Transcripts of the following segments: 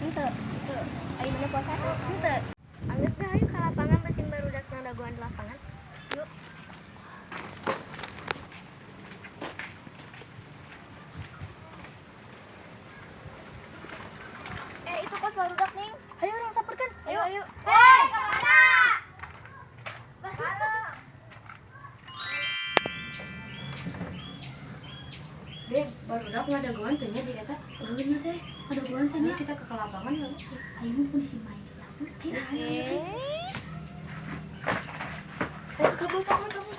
Henteu. Henteu. Ayo mana puasa tuh? Henteu. Anggeus dah ayo ka lapangan mesin barudak ngadagoan di lapangan. Yuk. Eh, itu kos barudak nih. Ayo orang saperkan. Ayo, ayo. Hei, kemana? Deh, barudak ngadagoan teh nya di eta. Heuh nya teh, ngadagoan teh nya. Kita ke lapangan ya. Ayo mumpung si Mai di lapangan. Ayo, ayo, ayo. Ayo kabur, kabur, kabur.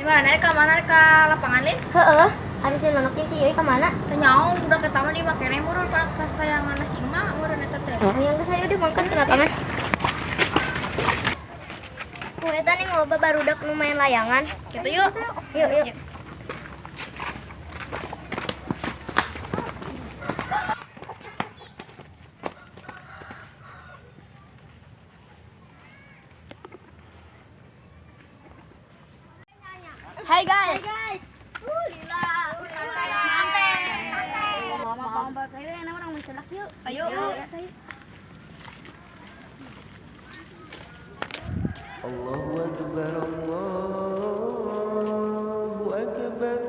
Ayo mana ke lapangan lin? Heeh, ada si nonok jeung si Yoi ka mana? Teu nyaho budak eta mah di makene murun ka kasayangan si Ima murun eta teh. Ayo geus ayo deh mangkat ke lapangan. Ku eta nih loba barudak nu main layangan. Gitu yuk. Yuk, yuk. Hai guys. Hai guys. Lila. Mantep. Ayo enak orang mencelak yuk. Ayo. Allahu Akbar, Allahu Akbar.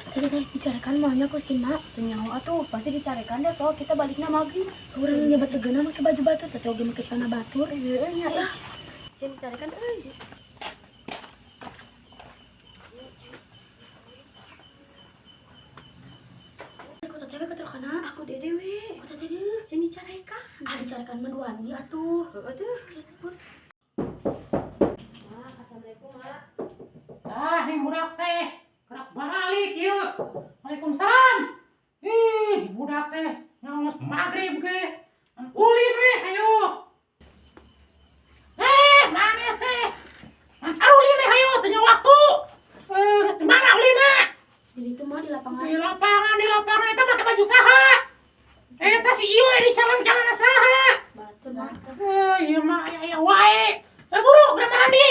Teh, teh, dicarekan maunya ku si Mak. Teu nyaho atuh, pasti dicarekan deh soal kita balikna maghrib. Urang nyebat tegeuna make baju batur, teh oge make celana batur. Heeh nya ih. Sieun dicarekan euy. Ku teteh we keterkana. Aku dede we. Ku teteh deui. Sieun dicarekan. Ah, dicarekan mah dua atuh. Heeh tuh. Assalamualaikum, Mak. Ah, nih budak teh. Gerak baralik yuk. Waalaikumsalam. Ih, budak teh nyongos maghrib ge. Ulin we, ayo. Eh, mana teh? Ulin we, ayo, teu nya waktu. Eh, geus di mana ulinna? Jadi itu mah di lapangan. Di lapangan eta make baju saha? Eta si ieu di calon-calon saha? Batur, Mak. Eh, ieu mah aya-aya wae. Eh, buru, geura marandi.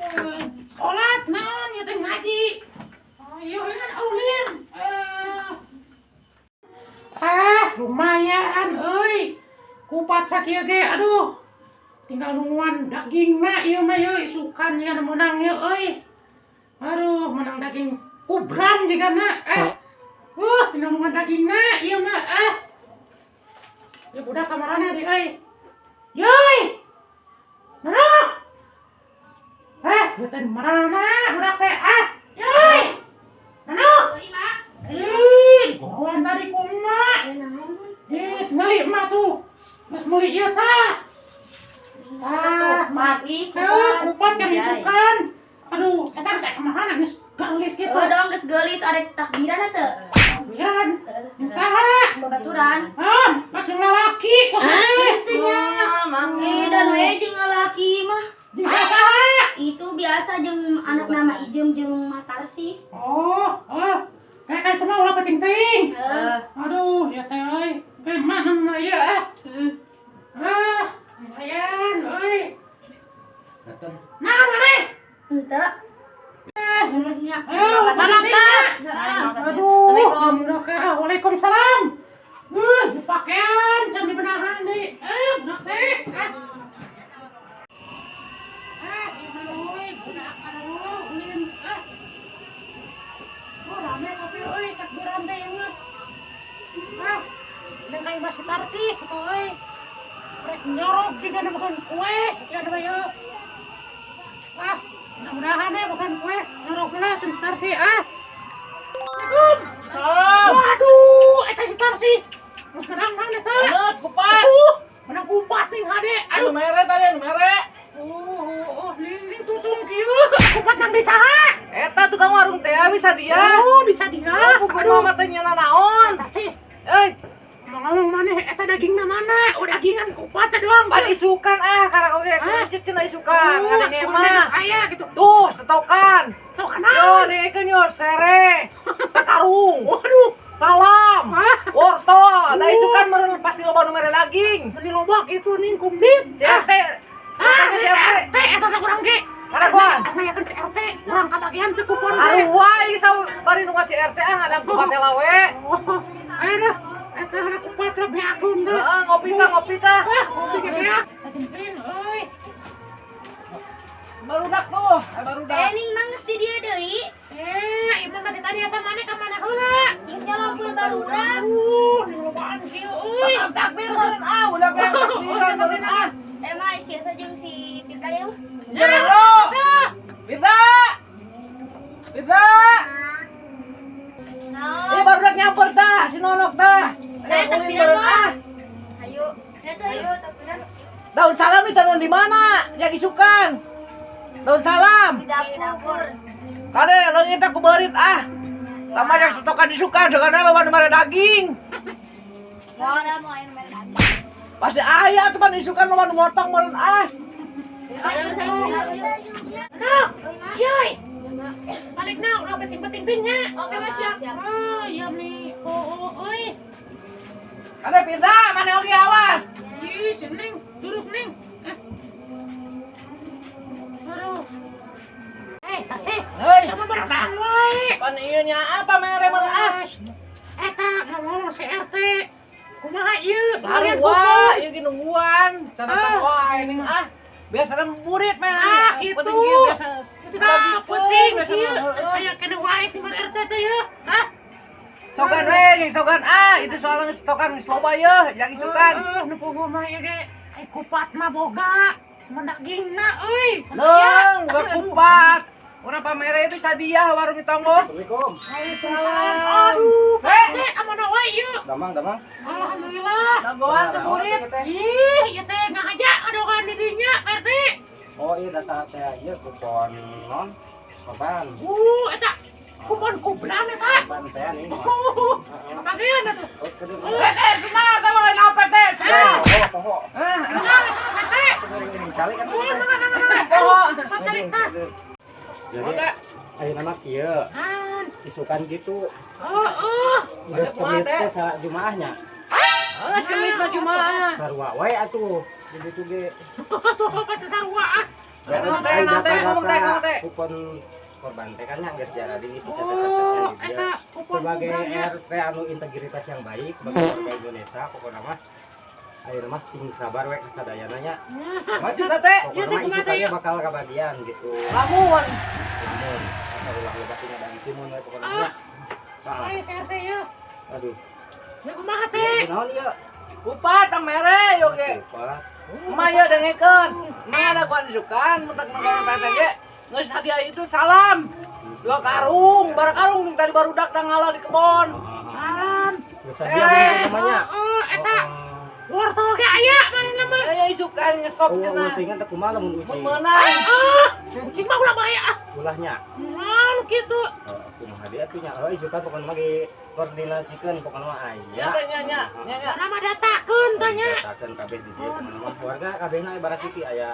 Eh, sholat naon ieu teh ngaji. Ayo kan ulin. Ah, lumayan euy. Kupat sakieu ge aduh. Tinggal nungguan dagingna ieu mah ieu isukan ya meunang ieu euy. Aduh, menang daging kubran jigana eh. Tinggal nungguan dagingna ieu mah ah. Ya budak kamarana di euy. Yoi. Mana? Eh, ieu teh marana budak teh ah. Yoi. Mana? Ih, gowan tadi ku emak. Ya naon? Ih, meuli emak tuh. Geus meuli ieu tah. Ah, Kupat ih, kupat kan isukan. Aduh, eta geus aya kemana geus geulis kitu. Oh dong geus geulis arek takbiran teu? Takbiran. Jeung saha? Babaturan. Ah, mak jeung lalaki kos teh. Make dan we jeung lalaki mah. Jeung saha? Itu biasa jeung anak nama Ijem jeung Matarsi. Oh, oh. Kayak kan kumaha ulah penting-ting. Heeh. Aduh, ya teh euy. Kayak mana mah ieu ah. Heeh. Ah, lumayan euy. Nah, mana? Henteu. Eh, Nya. Mangkat. Aduh, Assalamualaikum. Waalaikumsalam. Pakaian can dibenahan deui. Eh, budak teh. Ah. Ah, euy, budak aduh, ulin. Ah. Oh, rame tapi euy, takbiran teh ieu. Ah, jeung ka imah si Tarsi kitu euy. Rek nyorok juga bukan kue, ya ada ieu. Ah, mudah-mudahan deh bukan kue, nyorok lah teu si Tarsi ah. Assalamualaikum. Waduh, eta si Tarsi. Geus menang naon eta? Menang kupat. Menang kupat ning hade. Aduh, Aduh. mere tadi anu mere. Oh, ning tutung kieu. Kupat nang di saha? Eta tukang warung teh bisa dia. Oh, bisa dia. Oh, buku mah teh nyana naon. Tarsi, Euy, ngomong-ngomong maneh eta dagingna mana? Oh, dagingan kupat teh doang. pan isukan ah karena oge Ah. kuncit cenah isukan. Oh, Ngadenge sugan mah. Aya gitu. Tuh, setokan. Tuh Yo, kana. dengekeun yo sere. Sakarung. Waduh. Salam. Ah. Wortel. Da isukan meureun pasti loba nu mere daging. Meni loba kitu ning kumbit. Si RT. Ah, Si si RT. RT eta teh kurang ge. Ngadagoan. Nanyakeun si RT, urang kabagian teu kupon teh. Arua ieu bari nu ngasih RT ah ngadang kupat heula we. Oh, ayo dah. Eta hana kupat lah beakeun teh. Heeh, ngopi tah, ngopi tah. Ah, ngopi ge beak. Sagentin euy. Barudak tuh, barudak. Eh ning mang geus di dieu deui. Eh, ieu mah tadi eta maneh ka mana heula? Geus nyalongkeun barudak. Di lobaan kieu euy. Pasang takbir meureun ah, udah kayak takbiran meureun ah. Eh mah si Esa jeung si Firda ya. Jero. Firda. Firda. Naon? Ini barudak nyamper tah, si Nonok tah. Eh, takbiran meureun mah. ah. Ayo. Ayo takbiran. Daun salam ditanam di mana? Yang isukan. Daun salam. Di dapur. Kade leungit ku beurit ah. Tama yang setokan isukan dengan lawan mere daging. Moal da moal aya nu mere daging. Pasti aya tuh pan isukan lawan motong meureun ah. Ayo saya. Nah, yoi. Balik na, ulah penting-penting nya. Oke Mas siap. Oh, iya nih. Oh, oh, euy. Kade Firda, mana oge awas. Ih, si Neng, duduk Neng. Eh. Aduh. Eh, tasih. Hei. Sama berenang wae. Pan ieu nya apa mere meureun ah. Eta ngomong si RT. Kumaha ieu? Bagian Sarua, kupon. ieu ge nungguan. Cenah Ah. wae ning ah. Biasana burit mah. Ah, gitu. Penting ieu biasa. Itu dah penting biasa. ieu. Aya kene wae si Man RT teh ieu. Hah? Sogan we, jeung sogan ah, itu soalnya stokan geus loba yeuh, yang isukan. Heeh, nu puguh mah ieu ge. Ai kupat mah boga. Mun dagingna euy. Leung, boga kupat. Urang pamere bisa dia warung di tonggo. Assalamualaikum. Waalaikumsalam. Aduh, Pak RT amanah wae ieu. Damang, damang. Alhamdulillah. Dagoan teh burit. Ih, ieu teh ngahaja ngadogan di dinya, Pak RT. Oh iya data teh ieu kupon non korban. Eta kupon kubran eta. Korban teh nih. Oh, kabagian atuh. Oh, kudu. Eh, teh, senar teh mulai apa teh? Senar. Poho, poho. Ah, Kenal eta Pak RT. Kudu cali kan. Oh, mangga mangga mangga. Poho. Satelit tah. Jadi ayeuna mah kieu, An. isukan gitu. Oh, oh. Geus kumaha, kemis teh? teh sa Jumaahnya. Oh, kemis mah Jumaah. Sarua wae atuh. Di ditu ge. Tuh apa sesarua ah. Naon teh, naon teh, ngomong teh, ngomong teh. Kupon korban teh kan nya geus jaradi isi Oh, catat-catat eta kupon sebagai kubrannya. RT anu integritas yang baik sebagai warga Indonesia pokokna mah ayeuna mah sing sabar we kasadayana nya. Maksudna teh Iya, Pokokna teh, mah kumaha teh, isukannya yuk? bakal kabagian gitu. Lamun. Mun asal ulah loba tinggal daging timun we pokokna mah. Salah. Ayo si RT ieu. Aduh. Ya kumaha teh? Naon ieu? Kupat tang mere yo ge. Kupat. Emak ya dengekeun. Emak ada kuan isukan, mentak nongol PT ge. Geus hadiah itu salam. Dua karung, bara karung ning tadi barudak da ngala di kebon. Salam. Geus hadiah bener namanya. Oh, eta wortel ge aya manehna mah. Aya isukan ngesop Oh, cenah. ucingan teh kumaha lamun Mun ucing? meunang. Ah, kucing mah ulah bahaya ah. Ulahnya. Naon kitu? Oh, kumaha dia atuh nya. Oh, isukan pokokna mah dikoordinasikeun pokokna mah Nya aya. teh nya nya nya nya. Nama datakeun tah nya. Datakeun kabeh di dieu pokokna mah. Warga kabehna barasiki aya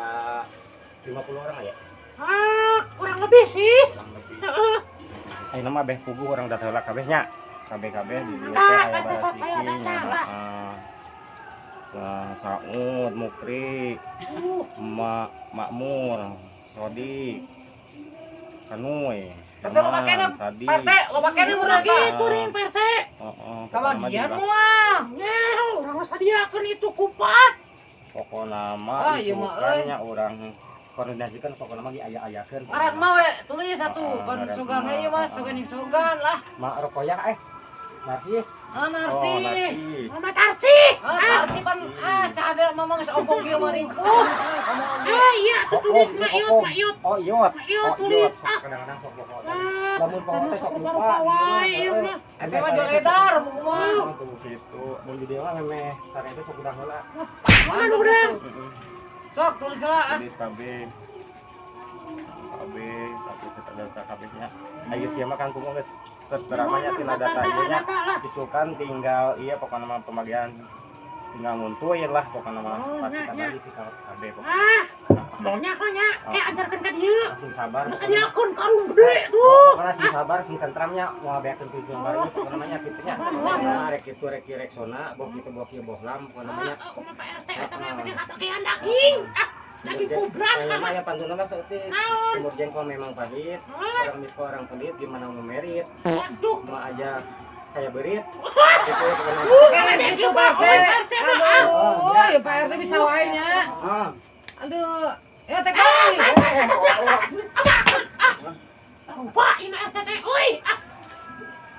50 orang aya. Ah, kurang lebih sih. Kurang lebih. Heeh. Ayeuna mah beh puguh urang data heula kabehnya. Kabeh-kabeh di dieu Data, teh aya data, sok, barasiki ayo data nya. lah. Heeh. Nah, Saud, Mukri, Mak Makmur, Rodi, Kanuy, Tapi loba keneh, Sadi. Pak RT, loba keneh Ulah meureun tah. gitu ring Pak RT. Heeh, Kabagian moal. Nyeh, urang mah sadiakeun itu kupat. Pokokna mah Ah, ieu mah, euy. isukannya urang koordinasikan pokokna mah aya-ayakeun. Ngaran mah we tulis satu, Ah, pan ngaran sugan mah. we ieu mah sugan jeung sugan lah. Mak Rokoyah eh. Narsi. Ah narsi. Oh, Narsi. Mama Tarsi. Ah narsi pan ah cadel mamang geus ompong kieu mah ringkuh. Ngomong oge. Eh, iya tuh tulis Kokom, Mak Yut, kokom. Mak Yut. Oh, iyot. Mak Yut Oh, tulis. iyot. Ah. Kadang-kadang sok pokok. Ah, Lamun pokok teh sok lupa. Lupa wae ieu mah. Eta mah joledar buku mah. Oh, tuh gitu. Mun di dieu mah memeh sare itu sok udang heula. Mana nu urang? Heeh. Sok tulis lah ah. Tulis KB. KB, tapi kita data KB-nya. Ayo geus kieu mah kangkung geus teramanya tina data ieu nya. Isukan tinggal iya pokokna mah pembagian tinggal nguntuin lah pokokna mah Oh, pasti nya, nya. kabagi sih kalau KB pokoknya. Ah, maunya kah nya? Eh, antarkeun ka dieu. Sing sabar. Terus pokokna mah. sadiakeun karung gede tuh. Pokoknya sing sabar, sing tentramnya, mau beakeun tujuan baru pokokna mah nya kitu nya. Pokokna rek kitu rek ieu rek sona, boh kitu boh kieu boh lam pokokna mah nya. Ah, kumaha Pak RT eta mah yang penting kabagian daging. Ah, Daging kubrak. Memang ya pantun mah saeutik. Naon? Sumur jengkol memang pahit. Ah. Orang miskin orang pelit gimana mau merit. Waduh. Mau aja kayak berit. Gitu pokoknya. Keren Gitu, gitu Pak. Pak RT. Oh, Pak RT, Pak. Aduh, ya Pak RT bisa wae nya. Ah. Aduh, ya teh kali. Lupa ini RT teh euy. Ah.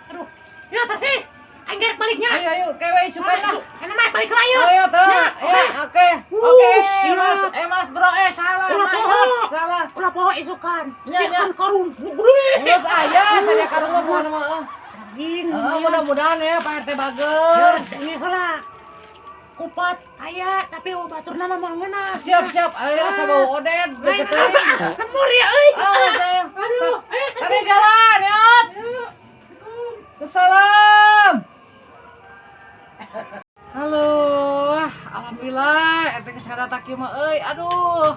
Aduh. Ya terus sih. Aing gerek baliknya. Ayo ayo, kewe isukan lah. Karena mah balik lah yuk. Ayo tuh. Ya, Ya, oke. oke. Oke, siap. Mas, Mas Bro, salah, Ulah Mas. poho. Salah. Ulah poho isukan. Ya, ya. Kan karung gede. Geus aya, saya karung mah bukan mah. Eh. Daging. Eh, mudah-mudahan ya Pak RT bager. Ini heula. Kupat aya tapi baturna mah moal ngeunah. Siap siap, ayo sama Oden, Lain deket teuing. semur ya euy. Ah, saya. Aduh, ayo Tadi jalan, ya. Salam. Halo, alhamdulillah RT geus ngadata kieu mah euy. Aduh.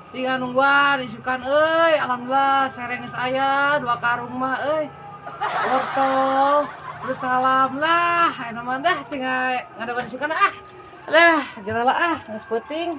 Tinggal nungguan isukan euy. Alhamdulillah sereng geus aya dua karung mah euy. Wortel, terus salam lah, ayeuna mah dah tinggal ngadaguan isukan ah. Lah, jero lah ah, geus peuting.